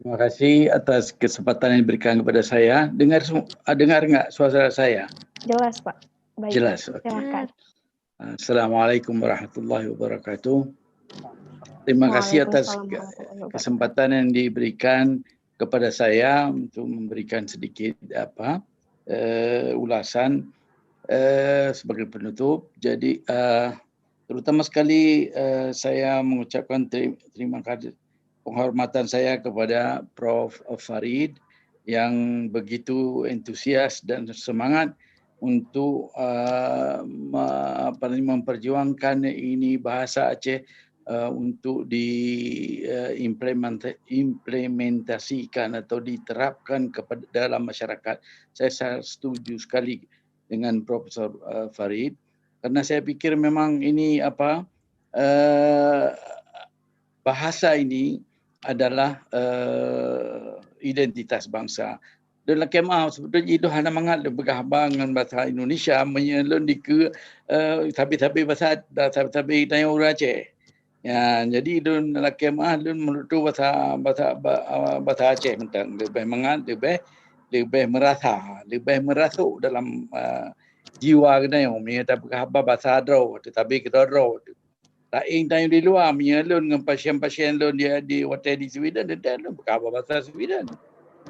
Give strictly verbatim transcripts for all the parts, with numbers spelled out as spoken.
Terima kasih atas kesempatan yang diberikan kepada saya. Dengar su- ah, dengar enggak suara saya? Jelas, Pak. Baik. Jelas. Okey. Silakan. Assalamualaikum warahmatullahi wabarakatuh. Terima kasih atas Waalaikumsalam ke- warahmatullahi wabarakatuh. kesempatan yang diberikan kepada saya untuk memberikan sedikit apa eh, ulasan eh, sebagai penutup. Jadi eh, terutama sekali eh, saya mengucapkan teri- terima kasih, penghormatan saya kepada Prof Farid yang begitu antusias dan semangat untuk uh, me- apa ni, memperjuangkan ini bahasa Aceh uh, untuk di uh, implementa- implementasikan atau diterapkan kepada dalam masyarakat. Saya sangat setuju sekali dengan Profesor uh, Farid, karena saya pikir memang ini apa uh, bahasa ini adalah uh, identitas bangsa. Dan lakée meuah, sebetulnya itu hana mangat lôn peugah haba ngon bahasa Indonesia, meunyoe lôn dikeue uh, sabe-sabe bahasa, sabe-sabe geutanyoe ureuëng Aceh. Ya, jadi lôn lakée meuah, lôn meureutu bahasa bahasa ba- uh, bahasa Aceh mantong, leubeh mangat, leubeh leubeh meurasa, leubeh meurasuk dalam uh, jiwa geutanyoe. Meunyoe tapeugah haba bahasa droe, teusabe keudroe-droe. Laén tanyoe di luwa, meunyoe lôn ngon pasien-pasien lôn di, di watée di Sweden, teuntée lôn peugah bahasa Sweden.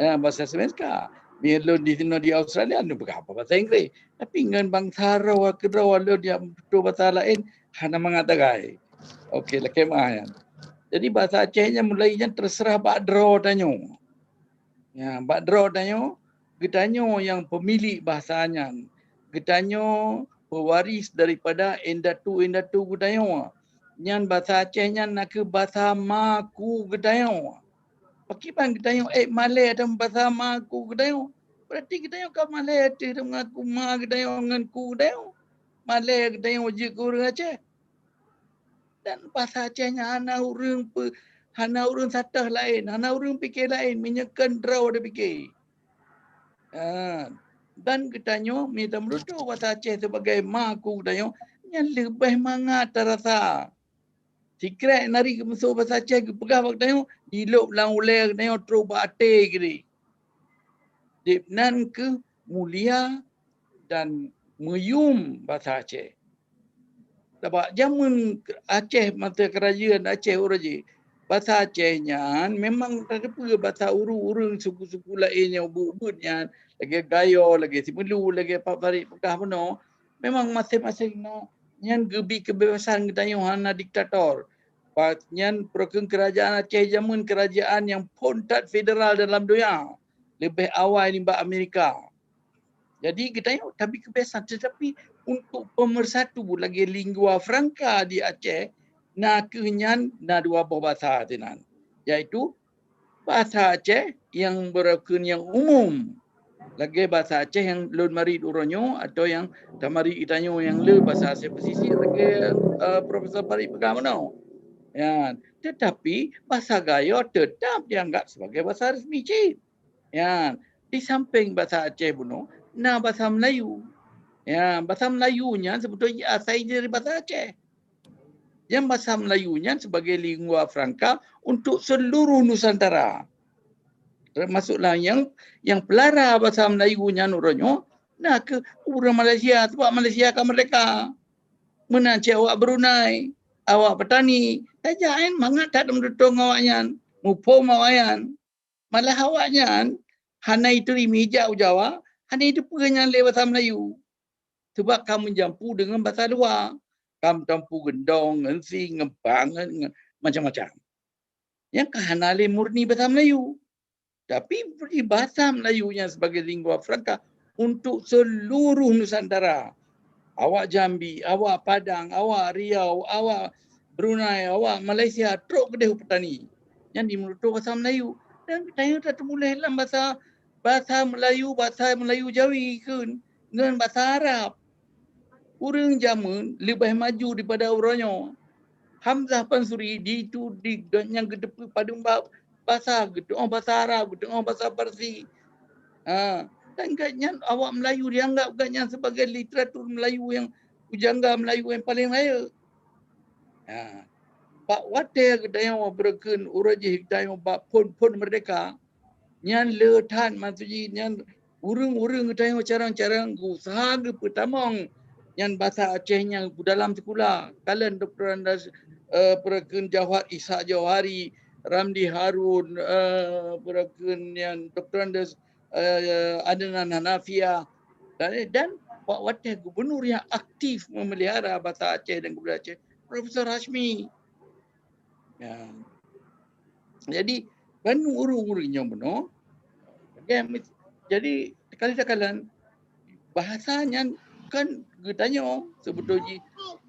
Eh, bahasa Svenska. Meunyoe lôn di sinoe di Australia, lôn peugah bahasa Inggris. Tapi ngon bangsa droe keudroe lôn nyang tutoe bahasa laén, hana mangat tagai. Okey, lakée meuah nyan. Jadi bahasa Aceh nyan mulai nyan terserah bak droe tanyoe. Ya, bak droe tanyoe, geutanyoe nyang peumilék bahasa nyan. Geutanyoe peuwaris daripada indatu-indatu geutanyoe. Nyan bahasa Aceh nyan nakeuh bahasa maku geutanyoe. Pakriban geutanyoe ék malée ateueh bahasa maku geutanyoe? Berarti geutanyoe ka malée ateueh mengaku ma geutanyoe ngon ku geutanyoe. Malée geutanyoe jeuet keu ureuëng Aceh. Dan bahasa Aceh nyan hana ureuëng pe, hana ureuëng satéh laén, hana ureuëng pike laén, meunyoe kon droe tapike. Ha, dan geutanyoe meunyoe tameututoe bahasa Aceh sebagai maku geutanyoe, nyan leubeh mangat tarasa. Sikrek nari geumeusoh bahasa Aceh geupeugah bak geutanyoe, dilop lam ulée geutanyoe trok bak até keudeh. Dibnan keuh mulia dan meuyuem bahasa Aceh. Sabab jameun Aceh masa keurajeuen Aceh uroe jih, bahasa Aceh nyan memang tateupeue bahasa ureuëng-ureuëng suku-suku laén nyang ubit-ubit nyan, lagée Gayo, lagée Simeulue, lagée Pak Farid peugah bunoe, memang maséng-maséng na nyan geubri keubebasan geutanyoe hana diktator. Nyan peureukeun keurajeuen Aceh jameun keurajeuen nyang phon that federal dalam donya, leubeh awai nibak Amerika. Jadi geutanyoe tabri keubiasaan, tetapi untuk pemersatu lagée lingua franca di Aceh, na kheueh nyan na dua boh basa sinan, yaitu bahasa Aceh nyang beureukeun nyang umum, lagée bahasa Aceh nyang lôn marit uroe nyoe atau nyang tamarit geutanyoe nyang le bahasa Aceh pesisir lagée uh, Profesor Farid peugah meunoe. Ya, tetapi bahasa Gayo tetap dianggap sebagai bahasa resmi cit. Ya, di samping bahasa Aceh bunoe na bahasa Melayu. Ya, bahasa Melayu nyan sebetulnya asai dari bahasa Aceh. Yang bahasa Melayu nyan sebagai lingua franca untuk seluruh Nusantara. Termasuklah yang yang pelara bahasa Melayu nyan uroe nyoe na kheueh ureuëng Malaysia, sebab Malaysia ka merdeka. Meunan cit awak Brunei, awak Patani, tajak nyan mangat that meututong awaknyan, muphom awaknyan. Malah awaknyan hana ituri mijak u Jawa, hana iteupeue nyan lé basa Melayu. Sebab ka meujampu deungon basa luwa. Ka meujampu geundong, ngon si, ngon pang, ngon, ngon macam-macam. Nyang ka hana lé murni basa Melayu. Tapi basa Melayu nyan sebagai lingua franca untuk seluruh Nusantara. Awak Jambi, awak Padang, awak Riau, awak Brunei, awak Malaysia, trok keudeh u Patani. Nyan dimeututoe basa Melayu. Dan geutanyoe tateumuléh lam basa basa Melayu, basa Melayu Jawi kheun ngon basa Arab. Ureuëng jameun leubeh maju daripada uroe nyoe. Hamzah Pansuri di itu di nyang geuteupeue padum ba- basa, geuteu'oh basa Arab, geuteu'oh basa Parsi. Ha, dan gobnyan awak Melayu dianggap gobnyan sebagai literatur Melayu yang pujangga Melayu yang paling raya. Ha. Bak watée geutanyoe beureukeuen uroe jih geutanyoe bak phon-phon meurdehka, nyan le that maksud jih nyan ureuëng-ureuëng geutanyoe carang-carang geusaha geupeutamong nyan basa Aceh nyang dalam sikula. Kalon Doktor Andes, eh, beureukeuen Jauhar, Ishak Jauhari, Ramli Harun, eh, beureukeuen nyan Doktor Andes, eh, Adnan Hanafiah, dan, dan bak watée gubunur nyang aktif memelihara basa Aceh dan kebudayaan Aceh, Profesor Hashmi. Ya. Jadi, ban ureuëng-ureuëng nyoe bunoe, jadi, kali takalon, bahasa nyan kan geutanyoe seubeutôi jih,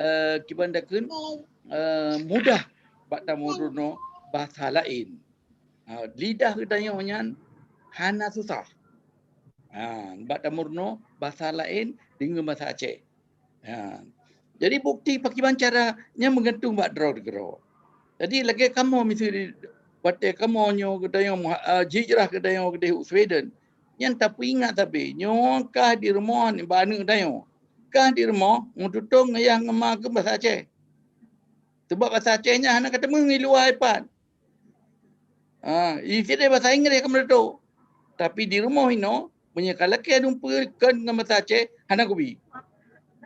eh, kiban takheun, eh, mudah bak tameurunoe bahasa laén. Ha, lidah geutanyoe nyan hana susah. Ha, bak tameurunoe bahasa laén deungon bahasa Aceh. Ha. Jadi bukti pakiban cara nyan meugantung bak droe keudroe. Jadi lagée kamoe miseue di, watée kamoe nyoe geutanyoe muha-, a, jijrah geutanyoe keudeh u Sweden, nyan tapeuingat sabe nyoe kah di rumoh bak aneuëk tanyoe. Kah di rumoh meututong ayah ngon ma keu bahasa Aceh. Sebab bahasa Aceh nyan hana kateumeung i luwa ipat. Ha, i sideh bahasa Inggréh ka meuleuto. Tapi di rumoh inoe, meunyoe ka lakée dumpeue kon ngon bahasa Aceh, hana kubi.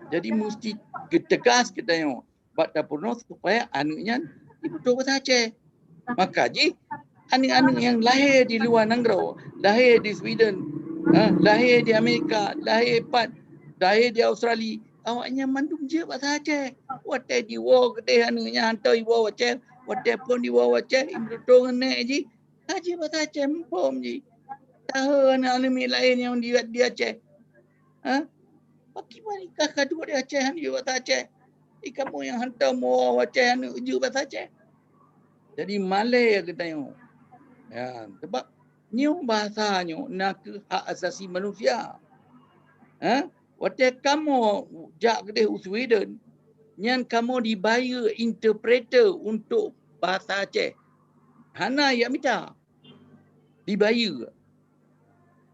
Jadi musti geuteugas geutanyoe bak tapeurunoe supaya aneuëk nyan jiputoh bahasa Aceh. Maka jih aneuëk-aneuëk nyang lahé di luwa nanggroe, lahé di Sweden, ha, lahé di Amerika, lahé pat, lahé di Australia, awaknyan mandum jeuet bahasa Aceh. Watée jiwoe keudeh aneuëk nyan hantom jiwoe Aceh, watée phon jiwoe Aceh, imeututoe ngon nék jih, ka jeuet bahasa Aceh, muphom jih. Tahe aneuëk-aneuëk miet laén nyang di, di Aceh. Ha? Pakriban ikah ka duek di Aceh hana jeuet bahasa Aceh. Di kamoe nyang hantom woe Aceh hana jeuet bahasa Aceh. Jadi malée geutanyoe. Ya, sebab nyoe bahasa nyoe nakeuh hak asasi manusia. Ha? Watée kamoe jak keudeh u Sweden, nyan kamoe dibayeue interpreter untuk bahasa Aceh. Hana jak mita. Dibayeue.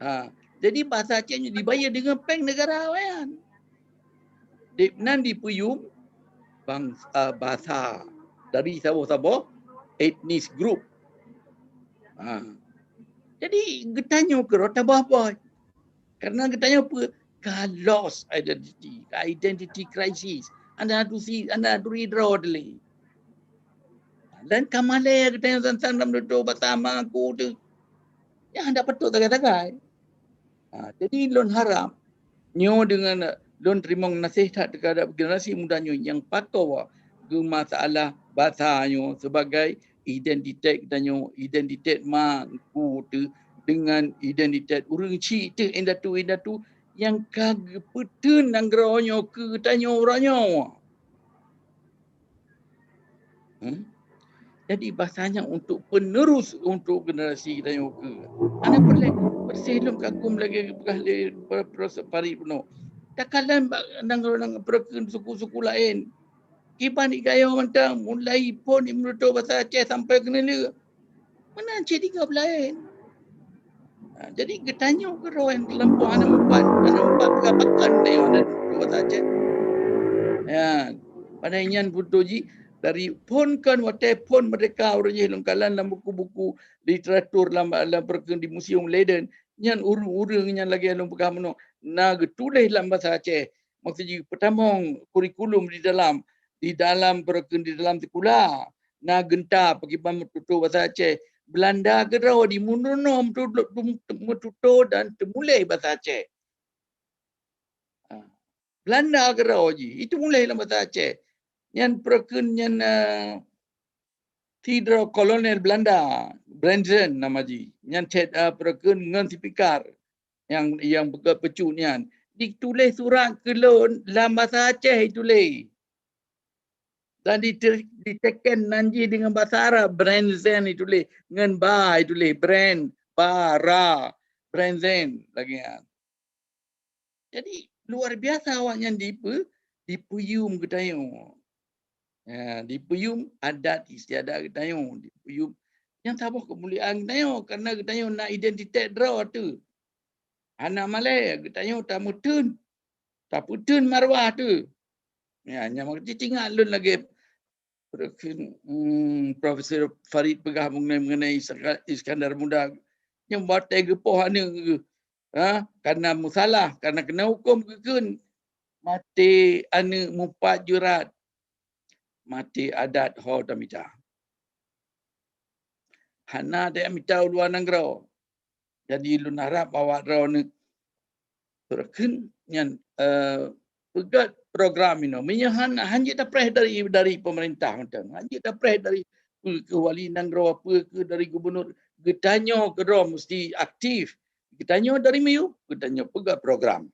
Ha, jadi bahasa Aceh nyoe dibayeue deungon péng negara awaknyan. Di, nan dipeuyum bangsa, bahasa dari saboh-saboh etnis group. Ha. Jadi geutanyoe keudroe tabah-bah. Karena geutanyoe peue? Ka lost identity, ka identity crisis. Hana turi, hana turi droe lé. Dan ka malée geutanyoe sang-sang lam dudoe basa ma ku teuh. Nyan hana patôt sagai-sagai. Ha, jadi lôn harab nyoe deungon lôn teurimong gaséh that teuhadap generasi muda nyoe nyang pakoe geumasalah basa nyoe sebagai identitet geutanyoe, identitet ma ku teuh deungon identitet ureuëng chik teuh indatu-indatu nyang ka geupeuteun nanggroe nyoe keu geutanyoe uroe nyoe. Hmm? Jadi basa nyan untuk penerus untuk generasi geutanyoe keu. Hana peureulée, persis lom kagum lagée geupeugah lé Pro-, Profesor Farid bunoe. Takalon bak nanggroe-nanggroe peureukeuen suku-suku laén. Kiban di Gayo mantong, mulai phon di meututoe basa Aceh sampai keuneulheueh. Meunan cit di gob laén. Ha, jadi geutanyoe keudroe nyang teulampu hana mupat, hana mupat peugah pakon tanyoe dan bahasa Aceh. Ya, padahai nyan beutôi jih dari phon kon watée phon merdeka ureuëng jih lôn kalon lam buku-buku literatur lam, lam peureukeuen di Museum Leiden, nyan ureuëng-ureuëng nyan lagée lôn peugah meunoe na geutuléh lam bahasa Aceh. Maksud jih peutamong kurikulum di dalam, di dalam peureukeuen di dalam sikula. Na geunta pakriban meututoe basa Aceh. Beulanda keudroe di meurunoe meututoe, meututoe dan teumuléh basa Aceh. Ha. Beulanda keudroe jih, itu muléh lam basa Aceh. Nyan peureukeuen nyan, eh, sidroe kolonel Beulanda, Brandsen nama jih. Nyan cit, eh, peureukeuen ngon sipikar nyang, nyang peugah peucut nyan. Dituléh surat keu lôn lam basa Aceh ituléh. Dan dite-, diteken nan jih deungon basa Arab, Brandsen ituléh, ngon ba ituléh, Brand, ba, ra, Brandsen lagée nyan. Jadi luar biasa awaknyan dipe-, dipeuyum geutanyoe. Ya, dipeuyum adat istiadat geutanyoe, dipeuyum nyang saboh keumuliaan geutanyoe, karena geutanyoe na identitet droe teuh. Hana malée geutanyoe tameuteun, tapeuteun marwah teuh. Ya, nyang meukeujeuet ingat lôn lagée Profesor Farid peugah mengenai, mengenai Iskandar Muda, nyang watèe geupoh aneuk geuh, ha, karena musalah, karena kena huköm geukheun maté aneuk mupat jurat, maté adat ho tamita. Hana tajak mita u luwa nanggroe. Jadi lôn harap awak droeneuh teureukheun nyan, eh, peugöt program inoe. Meunyoe han, han jeuet tapreh dari, dari pemerintah mantong, han jeuet tapreh dari peue keuh wali nanggroe, peue keuh dari gubernur, geutanyoe keudroe meusti aktif. Geutanyoe dari miyueb, geutanyoe peugöt program.